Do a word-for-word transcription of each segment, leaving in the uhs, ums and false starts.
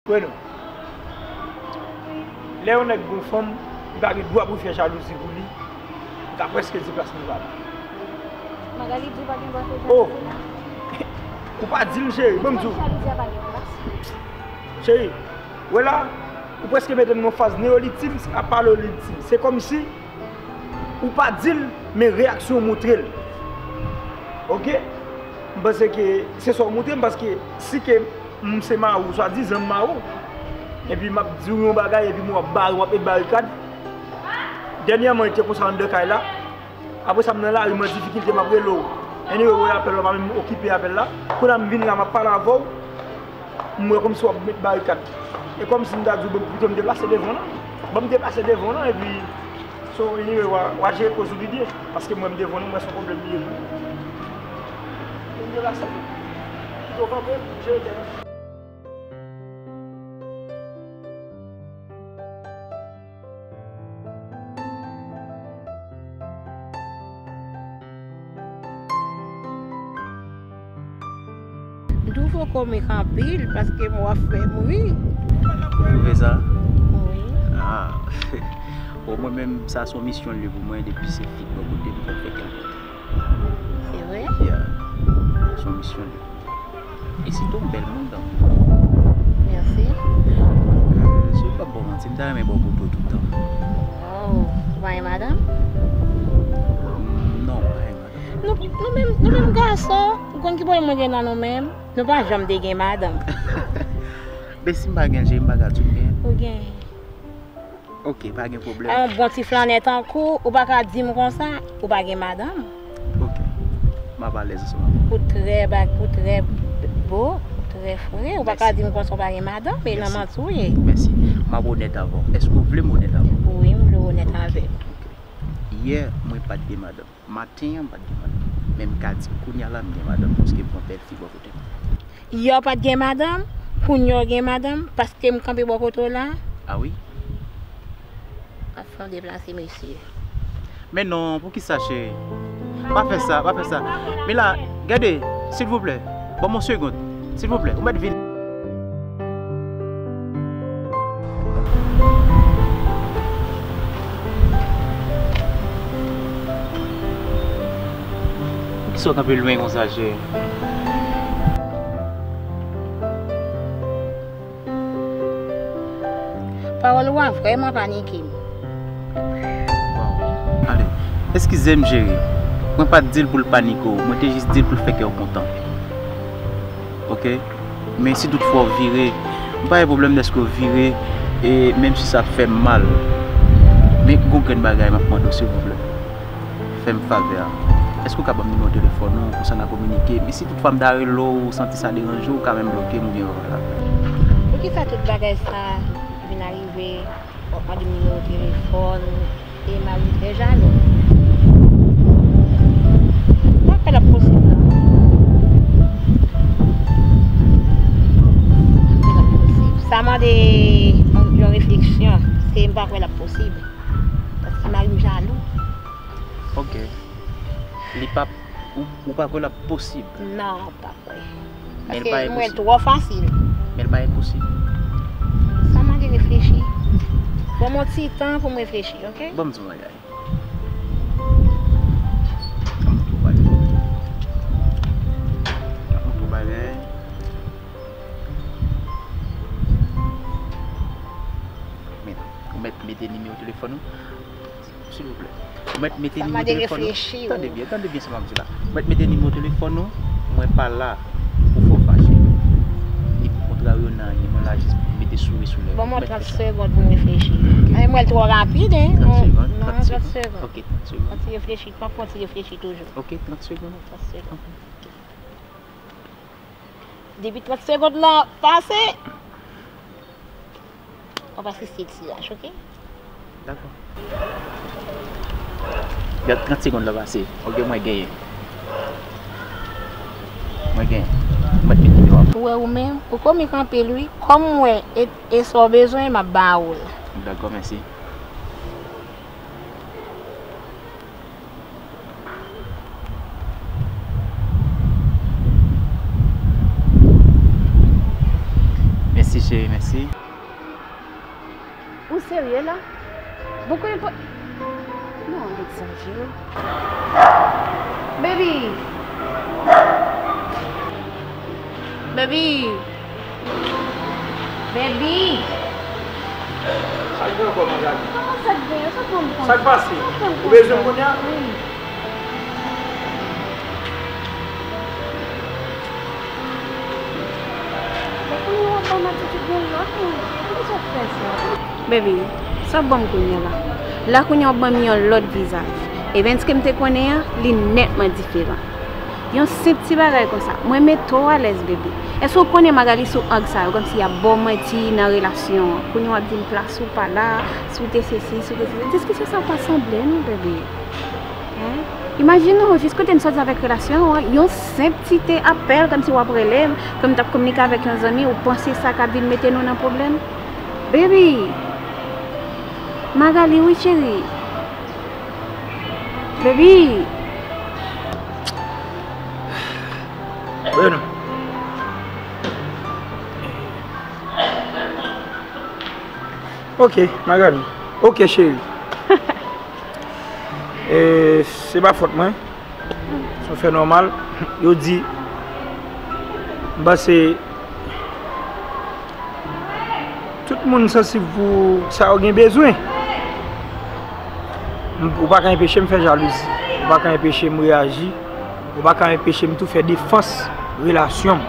Kwè non. Lè yon nèg gon fanm, li pa gen dwa pou l fè jalouzi pou li. M ka prèske di plas mwen pa la. Magali di w pa gen dwa fè jalouzi la. Ou pa di l, cheri, ban m di w. Jalouzi a pa gen plas. Cheri, wè la, ou prèske mete m nan faz neyolitik, a paleolitik. Se kòmsi ou pa di l, men reyaksyon w montre l. Oke? M panse ke se sa w montre m, paske si ke m se mari w, swadizan m mari w, epi m ap di w yon bagay, epi m w ap bare, w ap met barikad. Dènyèman, li te konsa anndan kay la. Apre sa, m nan lari, m an difikilte, m ap rele w. Anyway, w wè apèl la, w pa menm okipe apèl la. Kounye a m vin la, m ap pale avè w. M wè kòmsi w ap met barikad. E kòmsi m ta di w, ban m, pito m deplase devan w lan. Ban m deplase devan w lan, epi, so, anyway, w a, w a jere koz ou pi byen. Paske m wè m devan w lan, m wè se yon pwoblèm li ye tou. M deplase tou. Pito kanpe, jere tèt ou. M twouve w komik anpil, paske m wè w ap fè m ri. Ou twouve sa? Wi. Ah. Bon, mwen menm, sa se yon misyon li ye pou mwen, depi se fi bò kote m, fò m fè kè l kontan. Se vre? Yeah. Se yon misyon li ye. E sitou w bèl moun, dan. Mèsi. Euh, si m p ap ba w manti, m ta renmen ba w kote w tout tan. Oh, ou pa gen madanm? Mm, non, m pa gen madanm. Nou, nou menm, nou menm gason, ou konn ki pwoblèm mwen gen nan nou menm? Nou pa janm te gen madanm. Men si m pa gen, cheri, m pa ka di w m gen. Ou gen. Ok, pa gen pwoblèm. Yon bon ti flannè tankou w, ou pa ka di m konsa, ou pa gen madanm. Ok. M ap alèz ansanm avè w. Ou trè ba-, ou trè bo, ou trè fre, ou pa ka di m konsa ou pa gen madanm, e nan manti w ye. Mèsi. M ap onèt avè w. Èske w vle m onèt avè w? Wi, m vle w onèt avè m. Ok. Yè, mwen pa t gen madanm. Maten an, m pa t gen madanm. Men m ka di kounye a la, m gen madanm, paske m pran bèl fi bò kote m. Yè w pa t gen madanm, kounye a w gen madanm, paske m kanpe bò kote w la. Ah wi? W ap fè yon deplase, mesye. Men non, poukisa, cheri? Pa fè sa, pa fè sa. Men la, gade, silvouplè, ban m yon segonn. Silvouplè, ou mèt vin. Poukisa w kanpe lwen konsa, cheri? Pawòl ou a vrèman panike m. Waw. Ale, eskize m, cheri. Mwen pa t di l pou l panike w. Mwen te jis di l pou l fè kè w kontan. Ok? Men si toutfwa w vire, m pa gen pwoblèm dèske w vire, e menm si sa fè m mal. Men gon grenn bagay m ap mande w, silvouplè. Fè m favè a. Èske w ka ban m nimewo telefòn ou, konsa n a kominike? Men si toutfwa m ta rele w, ou santi sa deranje w, ou ka menm bloke m oubyen w pa fè l apèl. Poukisa tout bagay sa vin arive? W ap mande m nimewo telefòn, e mari m fè jalou. M pa kwè l ap posib, non. M pa kwè l ap posib. Sa mande yon, yon refleksyon. Se m pa kwè l ap posib. Paske mari m jalou. Ok. Li p ap, ou, ou pa kwè l ap posib? Non, m pa kwè. Men l pa enposib. Paske m wè l twò fasil. Men l pa enposib. Sa mande reflechi. Ban m yon ti tan pou m reflechi, ok? Ban m di w yon bagay. Ban m di w yon bagay. Ban m di w yon bagay. Men, ou mèt mete nimewo telefòn ou. Silvouplè. Ou mèt mete nimewo telefòn ou. Tande byen, tande byen sa m ap di la. Ou mèt mete nimewo telefòn ou, mwen pa la pou fè w fache. Ni pou kontrarye w nan anyen, mwen la jis pou mete souri sou lèv ou. Ban mwen trant segonn pou m reflechi. Ok. Ay, mwen l twò rapid, hein. Trant segonn, non, trant segonn. Ok, trant segonn. Fè yon ti reflechi, pran yon ti reflechi toujou. Ok, trant segonn. Trant segonn. Ok. Depi trant segonn lan pase, w ap asiste ti lach, ok? Dakò. Gad, trant segonn lan pase. Ok, mwen genyen. Mwen genyen. Mwen mete nimewo a. Ou wè ou menm, ou komik anpil wi. Kòm m wè e, e sa w bezwen, m ap ba ou l. Dakò, mèsi. Mèsi, cheri. Mèsi. Ou serye la? Bon, konnen pa. Non, l egzajere. Baby! Baby! Baby! Sa k gen ankò, Magali? Kòman sa k gen? Sa k pase? Ou bezwen m kounye a? Wi. Bon, kounye a w ap ban m atitid yon lòt moun. Poukisa w fè sa? Baby, sa w ap ban m kounye a la? La kounye a w ap ban m yon lòt vizaj. Evens ke m te konnen an, li nètman diferan. Yon senp ti bagay konsa, mwen mete w alèz, baby. Èske w konnen Magali sou ang sa yo, kòmsi y ap ba w manti nan relasyon an? Kounye a w ap di m plas ou pa la, si w te sesi, si w te sesi. Diskisyon sa yo pa sanble non, baby. Hein? Imajine w, jis kote n sòti avèk relasyon an, yon senp ti te apèl, kòmsi w ap rele m, ke m t ap kominike avèk yon zanmi, ou panse sa k ap vin mete nou nan pwoblèm? Baby! Magali, wi, cheri. Baby! Bueno. Ok, Magali. Ok, cheri. E, se pa fòt mwen. Se yon fè nòmal. Yo di, m panse tout moun sansib pou sa yo gen bezwen. M, ou pa ka enpeche m fè jalouzi. Ou pa ka enpeche m reyaji. Ou pa ka enpeche m tou fè defans relasyon m.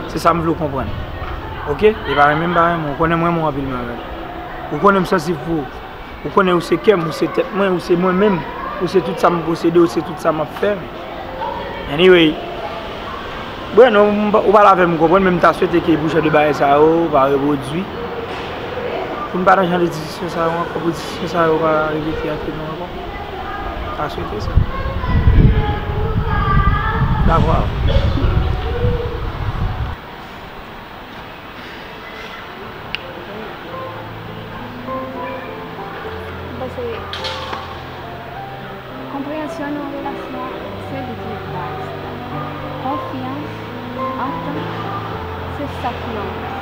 Se sa m vle w konprann. Ok? E pa renmen m pa renmen w. Ou konnen m renmen w anpil, Magali. Ou konnen m sansib pou ou. Ou konnen ou se kè m, ou se tèt mwen, ou se mwen menm, ou se tout sa m posede, ou se tout sa m ap fè. Anyway, Breno, m pa, ou pale avè m, m konprann, men m ta swete ke pou jan de bagay sa yo pa repwodui. Pou n pa nan jan de diskisyon sa yo ankò, pou diskisyon sa yo pa repete ant nou ankò. M ta swete sa. Dakò avè w. M panse konpreyansyon nan relasyon, se li ki baz la. Konfyans, antant, se sa ki an baz.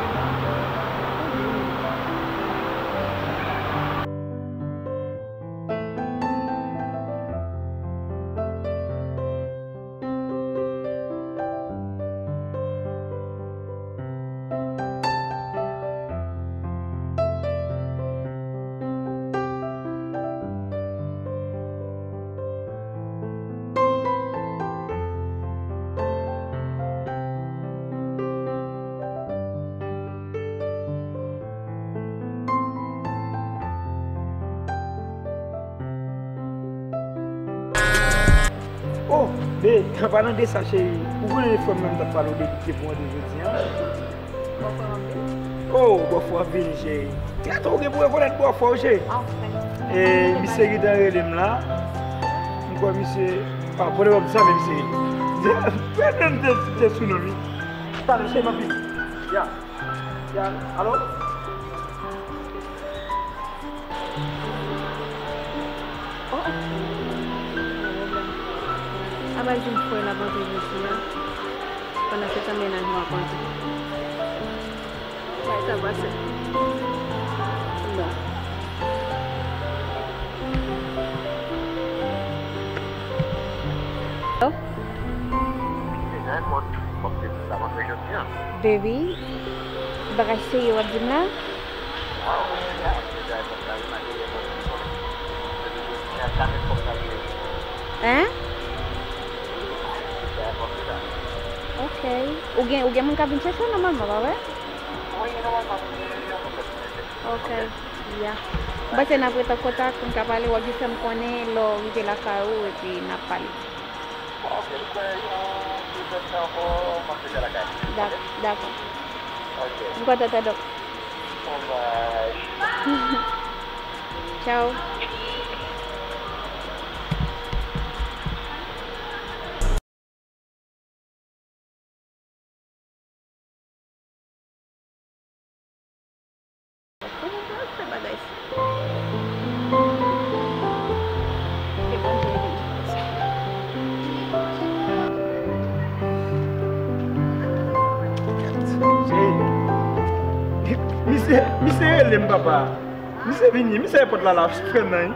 Oh, be, an palan de sa, cheri, ou konnen frè m nan m t ap pale w de li te pou randevou jodi a? Bòfrè w ap vini? Oh, bòfrè w ap vini, cheri. Trè tò, ou gen pou rekonèt bòfrè w, cheri. Anfen. E, misye gentan rele m la. M kwè misye, ah, bon, lè w ap di sa, men misye. Mwen menm te, te sou non, wi. Talè, cheri, m ap vini. Ya. Ya, alo? Oh, oh. Pa pwoblèm. Apa l di m frè l ap antre jodi a. Pandan se tan, mennaj mwen ap antre. Bagay sa pase. Bon. Alo? Deja repòt, kòm se pou sa m antre jodi a. Baby, bagay serye w ap di m la? Hein? Ok. Ou gen, ou gen moun k ap vin chèche w nòmalman, pa vre? Ok. Ya. M panse n ap ret an kontak pou n ka pale, w ap jis fè m konnen lè w rive lakay ou, epi n ap pale. Dak-, dakò. M kontan tande w. Tchao. Kòman pou yo fè bagay sa? Ke Bondye ede nou fè sa. Cheri, Misye rele m, papa. Misye vini, misye èpòt la la, frè m nan,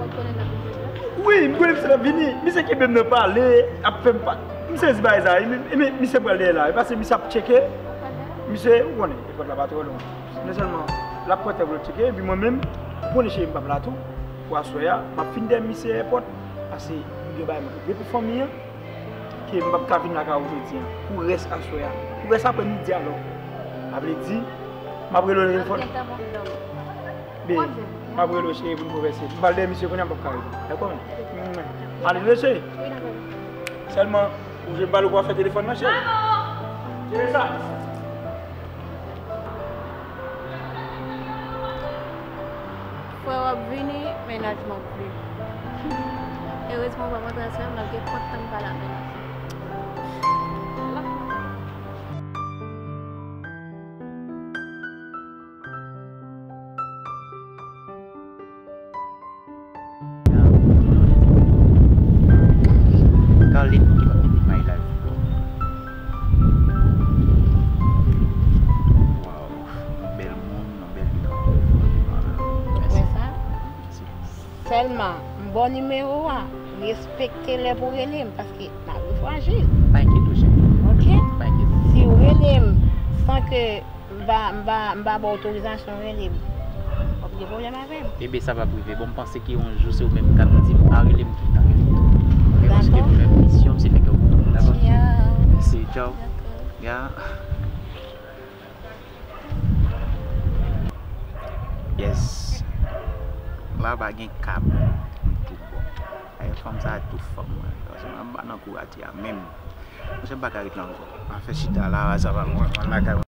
wi. Wi, m konnen misye t ap vini. Misye kenbe m nan pale, ap fè m pa. M sezi bagay sa, wi, men, men misye pral dèyè la, wi, paske misye ap tcheke. Misye, ou konnen, èpòt la pa twò lwen. Men sèlman, l ap pran tan pou l tcheke, epi mwen menm, ou konnen cheri m p ap la tou. Pou aswè a, m ap fin dèyè misye èpòt, paske m gen bagay m regle pou fanmi an, ke m p ap ka vin lakay ou jodi a, pou rès aswè a, pou rès aprè midi a, alò. Sa vle di, m ap rele w nan telefòn. Be, m ap rele w, cheri, pou n konvèse. M pral dèyè misye kounye a, m p ap ka rele w. Dakò? Ale, tande, cheri. Sèlman, ou jwenn pale w pou afè telefòn nan, cheri. Jere sa. Frè w ap vini, mennaj mwen ap vini. Erezman, w pa montre aswè, m ap gen kontan m pale ak mennaj mwen. Darlene ki pa konn may live. Waw, yon bèl moun, yon bèl moun. Mèsi. Wè sa? Mèsi. Sèlman, m ba w nimewo a, respekte lè pou rele m, paske lavi frajil. Pa enkyete w, cheri. Ok? Pa enkyete w. Si w rele m san ke m pa, m pa, m pa ba w otorizasyon rele m, w ap gen pwoblèm avè m. Ebe, sa p ap rive. Bon, m panse ke yon jou se ou menm k ap di m, "Pa rele m tou, pa rele m tou." Ok, paske mwen menm, misyon m, se fè kè w kontan. Dakò? Ciao. Mèsi, ciao. Dakò. Ya. Yes. La pa gen kab. M tou bon. Ay, fanm sa a tou fò mwen. Paske m pa nan kou atè a menm. Monchè, m pa ka ret la ankò. M a fè chita la, sa va lwen. Mwen lakay mwen.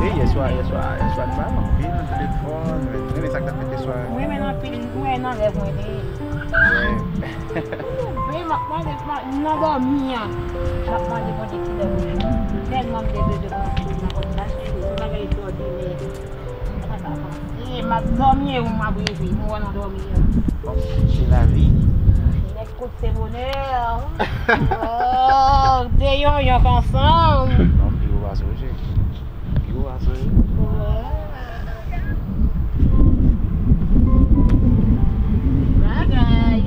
E yèswa, yèswa, yèswa nou pale anpil nan telefòn, men sa k t ap fèt yèswa. Mwen menm anpil, mwen nan rèv mwen te ye. Leve, m ap mande, m nan dòmi a. M ap mande Bondye kilè pou jwenn. Tèlman m te bezwen pran ti nan kòm sa, se yon bagay egzòdinè. Sa pa panse. M ap dòmi e ou m ap reve. M wè nan dòmi a. Bon, se lavi. Nèg kout se bonè. Oh, de yonyon ansanm. Non, m pi wo pase w, cheri. Yo, aswè. Bagay.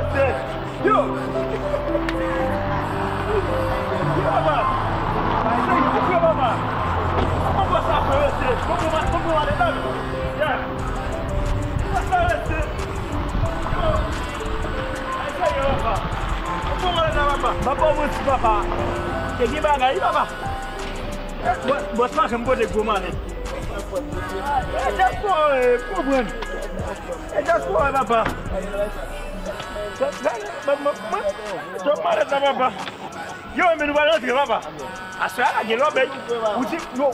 Yo! Yo, papa! Ay, yo, yo, papa! Kòman sa fè rete? Kòman, kòman ale la? Ya! Kòman sa rete? Yo! Ay, yo, papa! Kòman ale la, papa? Papa, mwen ti papa. Te gen bagay, papa. Bò-, bòs pa janm pote gwo malèt. E dyaspora, e, konprann. E dyaspora, papa. Gade, mwen, mwen, mwen, twòp malèt la, papa. Yo, men nou pa rantre, papa. Aswè a, gen lòbèy. Ou di, yo.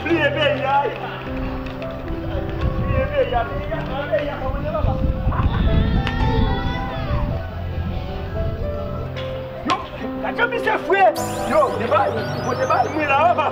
Bliye peyi a. Bliye peyi a, peyi a, peyi a, kòman ye, papa? Yo, gade jan misye fre. Yo, debay, kote bay mwen la, papa.